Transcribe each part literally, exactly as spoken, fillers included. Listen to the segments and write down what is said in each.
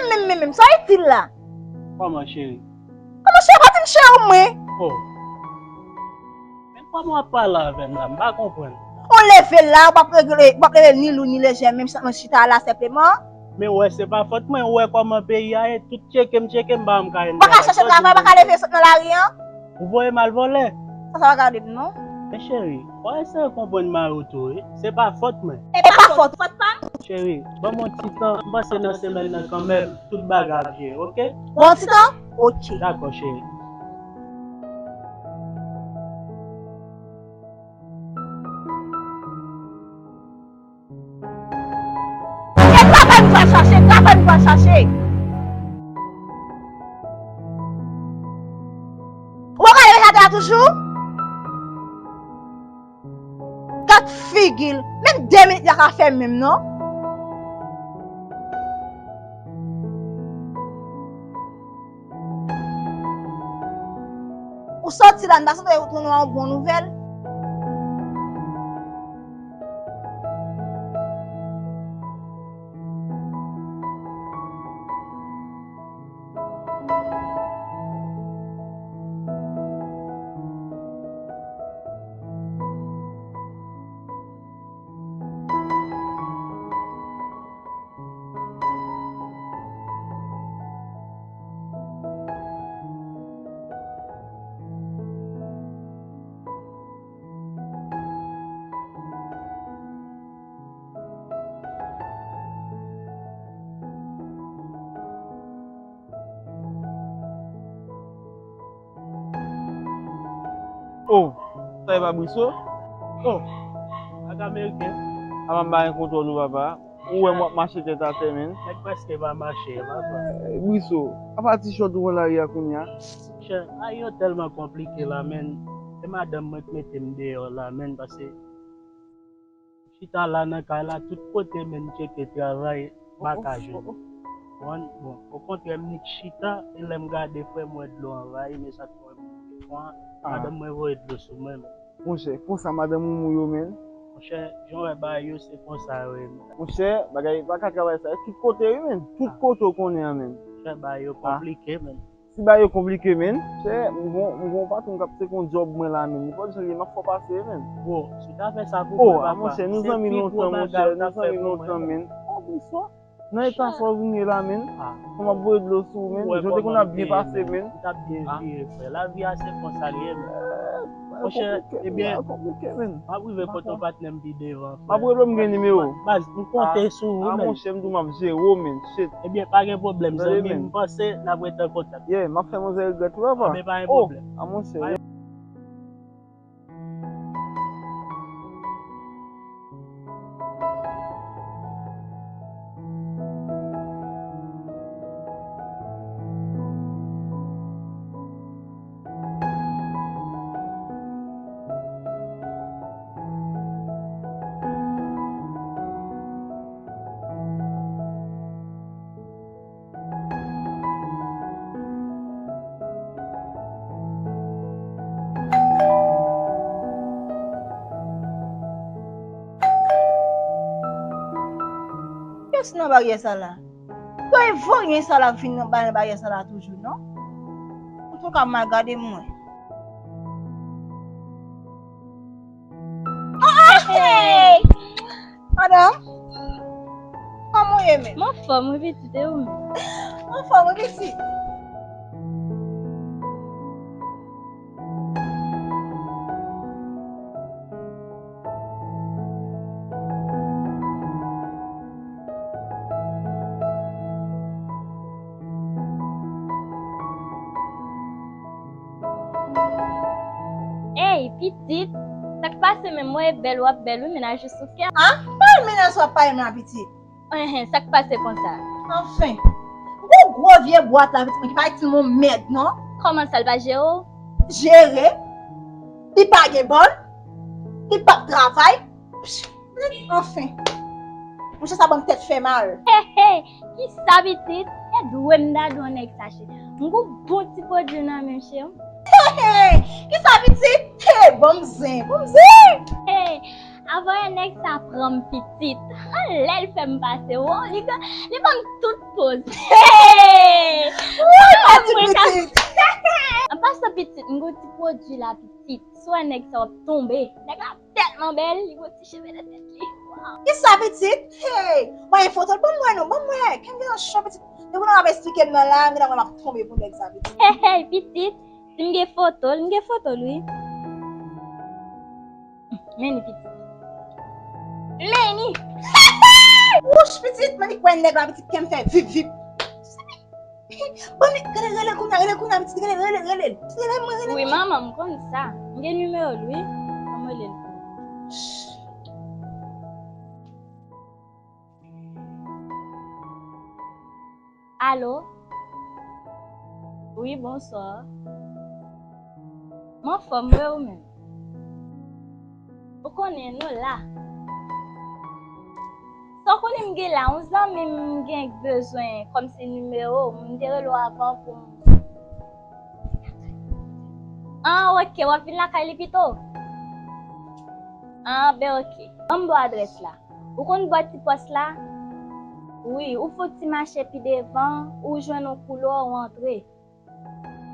Menm, menm, menm, sa w itil la? Kòman, cheri? Kòman cheri? Pa di m cheri mwen. Oh. Men kòman w ap pale avè m la? M pa konprann. Ou leve la, ou p ap regle, ou p ap leve ni lou ni lejè, menm si mwen chita la senpleman. Men w wè, se pa fòt mwen, ou wè kòman peyi a ye, tout tcheke m, tcheke m, pa m ka jwenn travay. Ou pa ka chèche travay, ou pa ka leve sot nan lari an? Ou voye m al vòlè? Sa, sa pa gade m, non. Men cheri, w a eseye konprann mari w tou, wi. Se pa fòt mwen. E pa fòt, fòt pa m. Cheri, ban m yon ti tan, m panse nan semèn nan kanmenm, tout bagay ap jere, oke? Bon, ti tan? Oke. Dakò, cheri. E travay nou pral chache, travay nou pral chache. Ou pral rete atè a toujou? Gad figi l, menm de minit li pa ka fè menm non. Ou soti la, m ta swete ou tounen yon bon nouvèl. Oh, sa e pa Briso? Oh, ak Ameriken. Apa m pa gen kontwòl ou, papa. Ou wè m w ap mache tèt atè, menn. Nèg prèske pa mache, papa. Eh, Briso, apa ti chòt ou pran lari a kounye a? Chè, bagay yo tèlman konplike la, menn. Se madanm mwen k mete m deyò la, menn, paske chita la nan kay la, tout kote, menn, m tcheke travay, m pa ka jwenn. Konprann? Bon, okontrè, m nik chita, e lè m gade, frè, m wè dlo anvayi, men sa k fè m pran, madanm mwen voye dlo sou mwen, menn. Monchè, konsa madanm ou mou yo, menn. Monchè, jan w wè bagay yo, se konsa yo ye, menn. Monchè, bagay pa ka travay sa. Tout kote, wi, menn. Tout kote w konnen an, menn. Monchè, bagay yo konplike, menn. Si bagay yo konplike, menn, chè, m gon, m gon patwon k ap seke yon djòb mwen la, menn. Nenpòt jan l ye, m ap fè w pase, menn. Bon, si w ta fè sa pou mwen, papa. Oh, a monchè, nou zanmi lontan, monchè, nou zanmi lontan, menn. Oh, bonswa. Nan eta sa w vin ye la, menn. Fò m ap voye dlo sou ou, menn. Jan w te konn ap byen pase, menn. M t ap byen viv, frè. Lavi a se konsa l ye, menn. Monchè, ebyen, m ap rive pote yon patnè m pi devan, frè. M ap rele w, m gen nimewo w. Baz, m konte sou ou, menn. A, monchè, m di w m ap jere w, menn. Shit. Ebyen, pa gen pwoblèm, zanmi m. M panse n ap rete an kontak. Yeah, m ap fè manzè regrèt wi, papa. Anben, pa gen pwoblèm. Oh, a, monchè. Kiyès nan baryè sa la? Yo, e voryen sa la vin nan ba-, nan baryè sa la toujou, non? Antouka, m al gade m wè. Ah, ah, hey! Madanm, kòman w ye menm? M anfòm wi pitit, e ou menm? M anfòm wi pitit. Ey, pitit, sa k pase menm? Mwen e bèl, w ap bèl wi, mennaj ou sou kè. A? Pale mennaj w ap pale m la, pitit. Enhen, sa k pase konsa? Anfen, gwo gwo vye bwat la, pitit mwen ki pa itil mwen mèd, non. Kòman sa, l pa jere w? Jere? Li pa gen bòn? Li p ap travay? Anfen. Monchè, sa ban m tèt fè mal. He, he, kisa pitit? E dwe m dadou yon nèg sa, cheri. M gon bon ti pwodui nan men m, cheri. He, he, kisa pitit? He, ban m zen, ban m zen. He, Avanyè nèg sa pran m pitit. Lè l fè m pase, wo, li, li ban m tout poz. Hey! Woy, mwen ka. An pasan pitit, m gon ti pwodui la pitit. Si w wè nèg sa w ap tonbe. Nèg la tèlman bèl, li gon ti cheve nan tèt li. Wow. Kisa pitit? Hey! Mwen foto l ban mwen non, ban mwen. Kè m gen yon cho pitit. Depi w ap esplike m nan la, m gen nan mwen m ap tonbe pou nèg sa pitit. Hey, hey, pitit. Si m gen foto l, m gen foto l wi. Men li pitit. Men li. Wouch pitit, men li kwè nèg la pitit kè m fè vip vip. Bon, rele, rele kounye a, rele kounye a, pitit, rele, rele, rele. Pitit, rele mwen, rele mwen. Wi, manman, m konn sa. M gen nimewo l wi. Ban m rele l. Alo? Wi, bonswa. M anfòm, wi, ou menm? Ou konnen, nou la. Sa w konnen m gen la, yon zanmi m gen bezwen kòmsi nimewo w, m te rele w avan pou m. An, oke, w ap vin lakay li pito? An, ben oke. Ban m ba w adrès la. Ou konn bò ti pòs la? Wi, ou fè yon ti mache pi devan, ou jwenn yon koulwa, ou antre.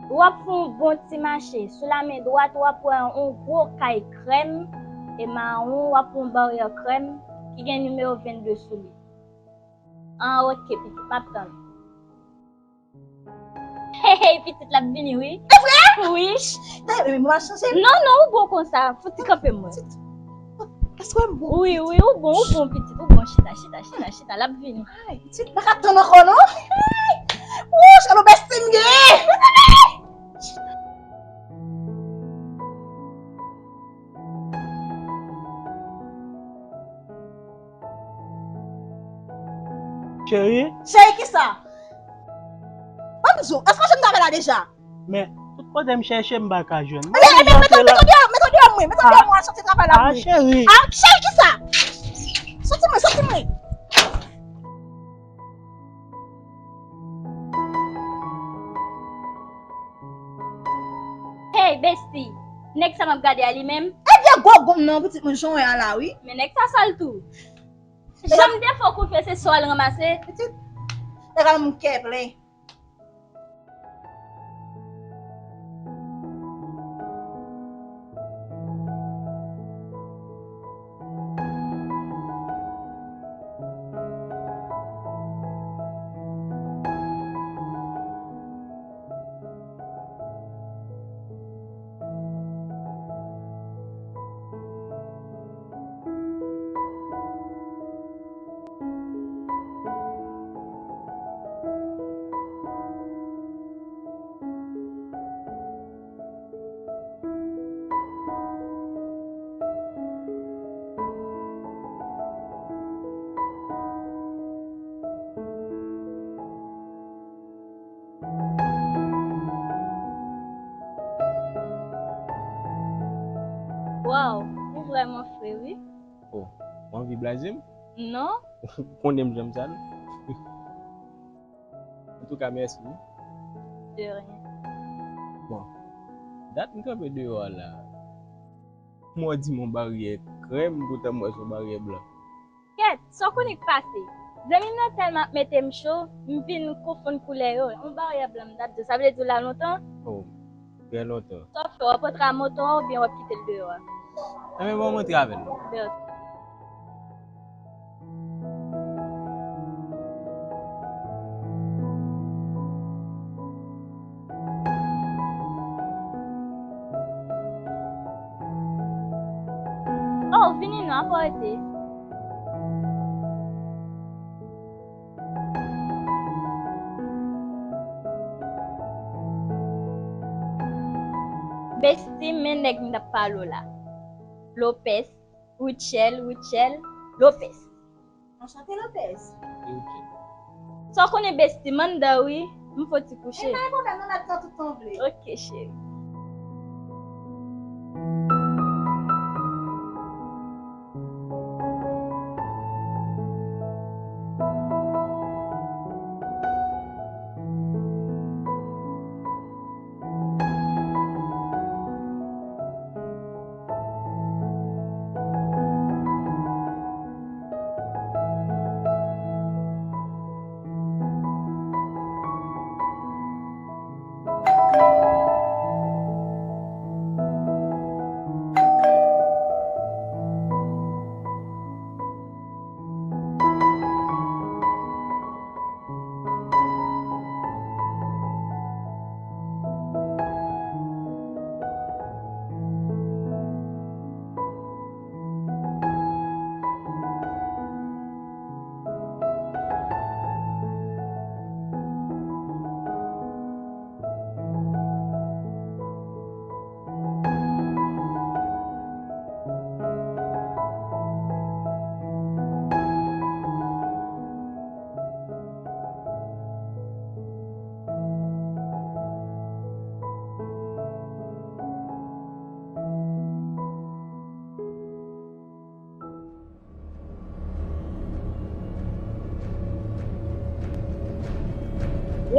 W ap fè yon bon ti mache. Sou lamen dwat, w ap wè yon gwo kay krèm e mawon, w ap wè yon baryè krèm ki gen nimewo vennde sou li. An, oke, pitit, m ap tann ou. Hey, hey, pitit la ap vini, wi. E vre? Wi. Dayè, men mwen chanje. Non, non, ou bon konsa. Fouti kanpe mwen. Èske m bon? Wi, wi, ou bon, ou bon, pitit. Ou bon, chita, chita, chita, chita. L ap vini. Ay, pitit, pa ka tann ankò, non? Wouch, alò, bèsti m gen. Cheri? Cheri, kisa? Ban m di w, èske w jwenn travay la deja? Men, tout kote m chèche, m pa ka jwenn. Ebyen, ebyen, mete w deyò, mete w deyò mwen, mete w deyò mwen, al soti travay la pou mwen. Ah, cheri. Ah, cheri, kisa? Soti mwen, soti mwen. Hey, besti! Nèg sa m ap gade a li menm? Ebyen, gwo gonm nan, pitit mwen, jan w wè a la, wi. Men nèg sa sal tou. Janm defo kout fè se sò al ranmase. Pitit, nèg la moun kè plen. Waw, ou vrèman fre wi. Oh, ou anvi blaze m? Non. Ou konnen m janm sa non. Antouka, mèsi wi. De rien. Bon, dat m kanpe deyò a la. Mwen di m yon baryè krèm, poutan m wè se yon baryè blan. Kèt, sa w konnen k pase? Zanmi m nan tèlman ap mete m cho, m vin konfonn koulè yo. Yon baryè blan m t ap di w, sa vle di w la lontan? Oh, trè lontan. Sa w ap fè, w ap rantre a moto a oubyen w ap kite l deyò a? Enben, bon, m rantre avè l. Bèl. Oh, vini non, apa w rete? Besti, men nèg m t ap pale w la. Lopez, Rutshelle, Rutshelle, Lopez. Anchante, Lopez. Sa w konnen besti, m anndan wi, m fò ti kouche. E pa gen pwoblèm non, n ap tan tout tan w vle. Oke, cheri.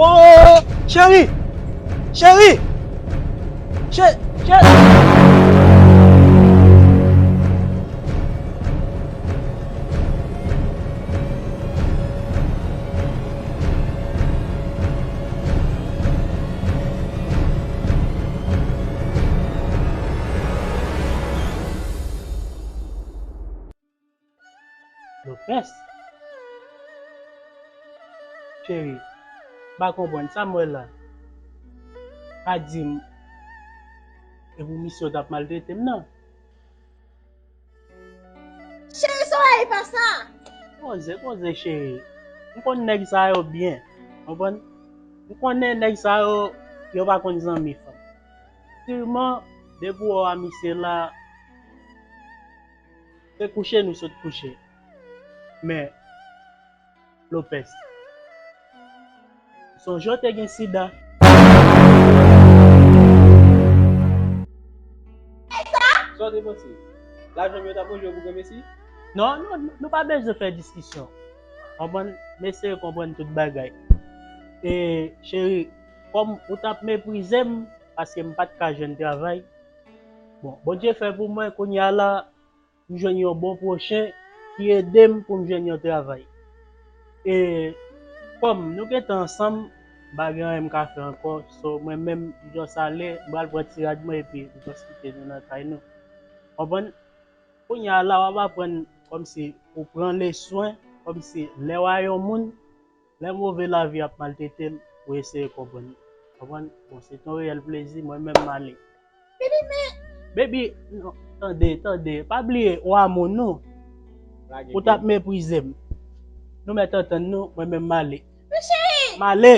Oh, cheri! Cheri! Che, che. Lopez. Cheri, m pa konprann sa m wè la. Pa di m e pou misye w t ap maltrete m nan. Cheri, soleil pa sa. Poze, poze, cheri. M konn nèg sa yo byen. Konprann? M konnen nèg sa yo, yo pa konn zanmi fanm. Siman, depi w wè misye la, se kouche nou sot kouche. Men, Lopez, sonje w te gen sida. Sa w te panse? Lajan m yo t ap manje yo pou granmesi? Non, non, nou pa bezwen fè diskisyon. Konprann? M eseye konprann tout bagay. E, cheri, kòm ou t ap meprize m, paske m pa t ka jwenn travay, bon, Bondye fè pou mwen, kounye a la, m jwenn yon bon pwochen ki ede m pou m jwenn yon travay. E kòm nou gentan ansanm, m pa gen anyen m ka fè ankò. So, mwen menm, m just ale, m pral pran ti rad mwen epi m just kite nou nan kay nou. Konprann? Kounye a la, w ap aprann kòmsi ou pran leswen, kòmsi lè w a yon moun, lè move lavi ap maltrete l, ou eseye konprann li. Konprann? Bon, se te yon reyèl plezi, mwen menm m ale. Baby, men. Baby, non, tande, tande, pa bliye, w a moun nou. Ou t ap meprize m. Nou mèt antann nou, mwen menm m ale. Men cheri! M ale!